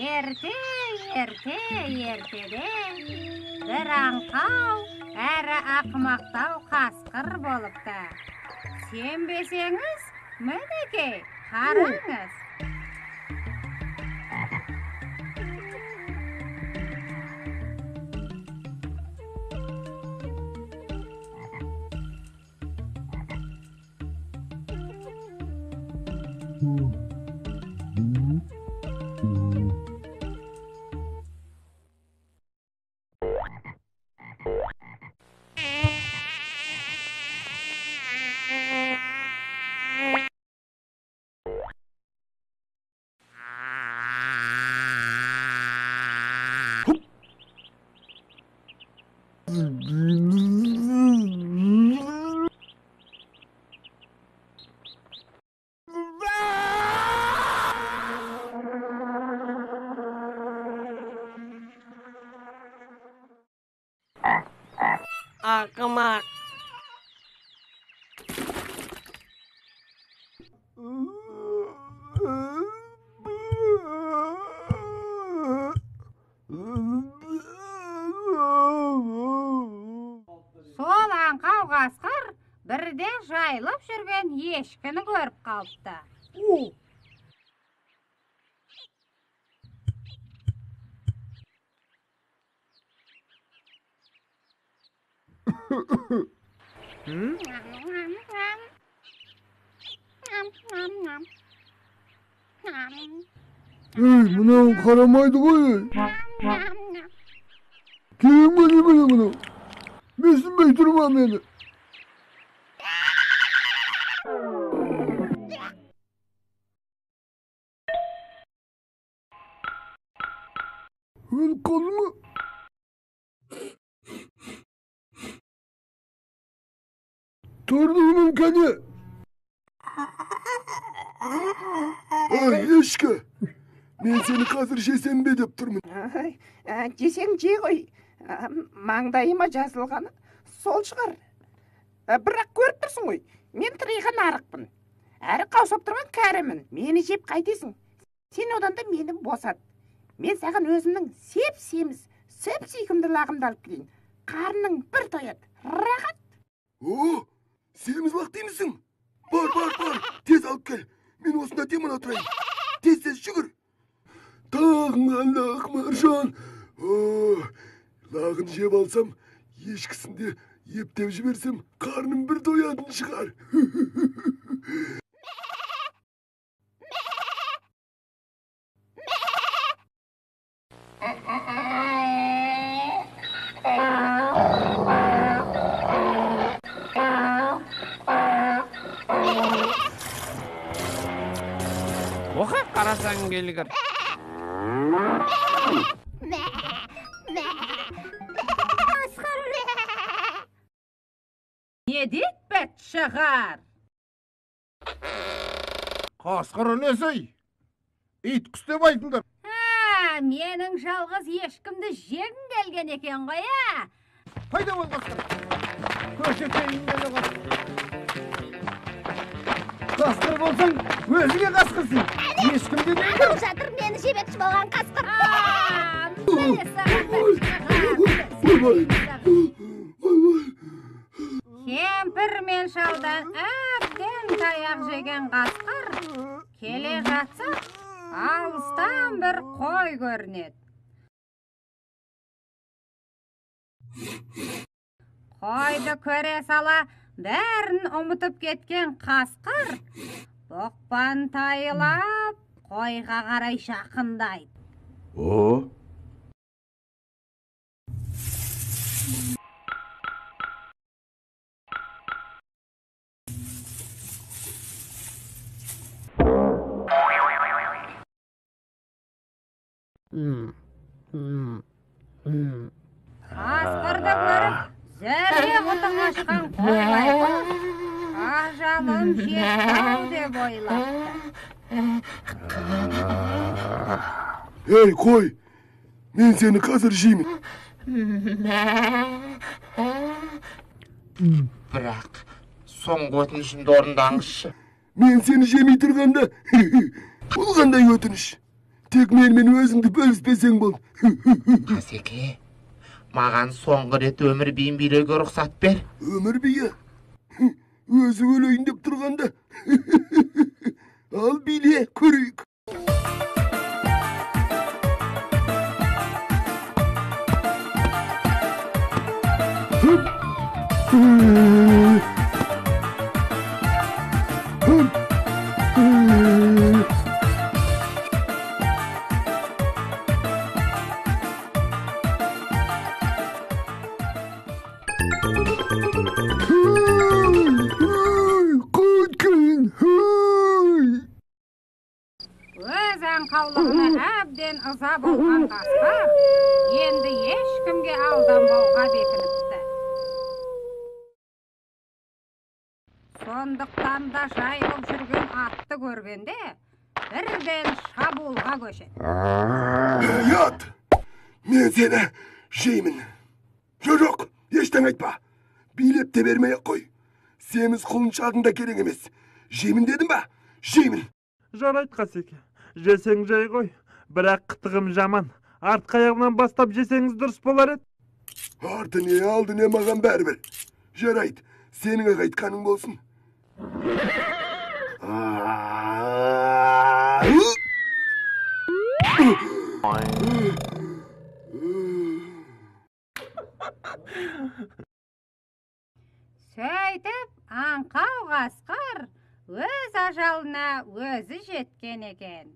Ерте, ерте, ертеде бір аңқау, әрі ақымақтау қасқыр болыпты. Сенбесеңіз, мінекей, қараңыз. Ақымақ. Сол аңқау қасқыр бірде жайылып жүрген ешкіні көріп қалыпты. Ей, мынау қарамайды ғой. Керек ме немене мынау? Менсінбей тұр ма мені? Өліп қалды ма? Тордығының кәне? Ай, ешкі! Мен сені қазір жесем бе деп тұрмын. Жесең же ғой. Маңдайыма жазылғаны сол шығар. Бірақ көріп тұрсың ғой, мен тыриған арықпын. Әрі қаусап тұрған кәрімін. Мені жеп қайтесің? Сен одан да мені босат. Мен саған өзімнің сеп-семіз, сүп-сүйкімді лағымды алып келейін. Қарның бір тояды. Рахат. О, семіз лақ деймісің? Бар, бар, бар, тез алып кел. Мен осында демала тұрайын. Тез-тез жүгір. Тағынған лақ маржан. О, лағын жеп алсам, ешкісін де ептеп жіберсем, қарным бір тоятын шығар. Оқа қарасаң келгір. Не дейді бәт шығар? Қасқыр несі? Ит құс деп айтыңдар. Менің жалғыз ешкімді жегім келген екен ғой, ә? Пайда бол қасқыр. Көрсетейін мені қасқыр. Қасқыр болсаң, өзіңе қасқырсың. Ешкімде не Анау жатыр мені жемекші болған қасқыр. Міне саған бәт Ойбай, шығар. ойбай. Кемпір мен шалдан әбден таяқ жеген қасқыр келе жатса, алыстан бір қой көрінеді. Қойды көре сала бәрін ұмытып кеткен қасқыр боқпан тайылап қойға қарай жақындайды. О, Қасқырды көріп зәре құты қашқан қой байғұс ажалым жетті-ау деп ойлапты. Ей, қой, мен сені қазір жеймін. Бірақ соңғы өтінішімді орындаңызшы. Мен сені жемей тұрғанда, бұл қандай өтініш? Тек менімен өзіңді бөліспесең болды. Қасеке, маған соңғы рет өмір биін билеуге рұқсат бер. Өмір биі? Өзі өлейін деп тұрғанда. Ал биле, көрейік. Өз аңқаулығына әбден ыза болған қасқыр енді ешкімге алданбауға бекініпті. Сондықтан да жайылып жүрген атты көргенде бірден шабуылға көшеді. Ей, ат! Мен сені жеймін. Жоқ, ештеңе айтпа. Билеп те бермей ақ қой. Семіз құлыншағың да керек емес. Жеймін дедім ба? Жеймін. Жарайды, Қасеке. Жесең жай ғой. Бірақ қытығым жаман. Артқы аяғынан бастап жесеңіз дұрыс болар еді. Арты не, алды не, маған бәрібір. Жарайды, сенің ақ айтқаның болсын. Сөйтіп, аңқау қасқыр өз ажалына өзі жеткен екен.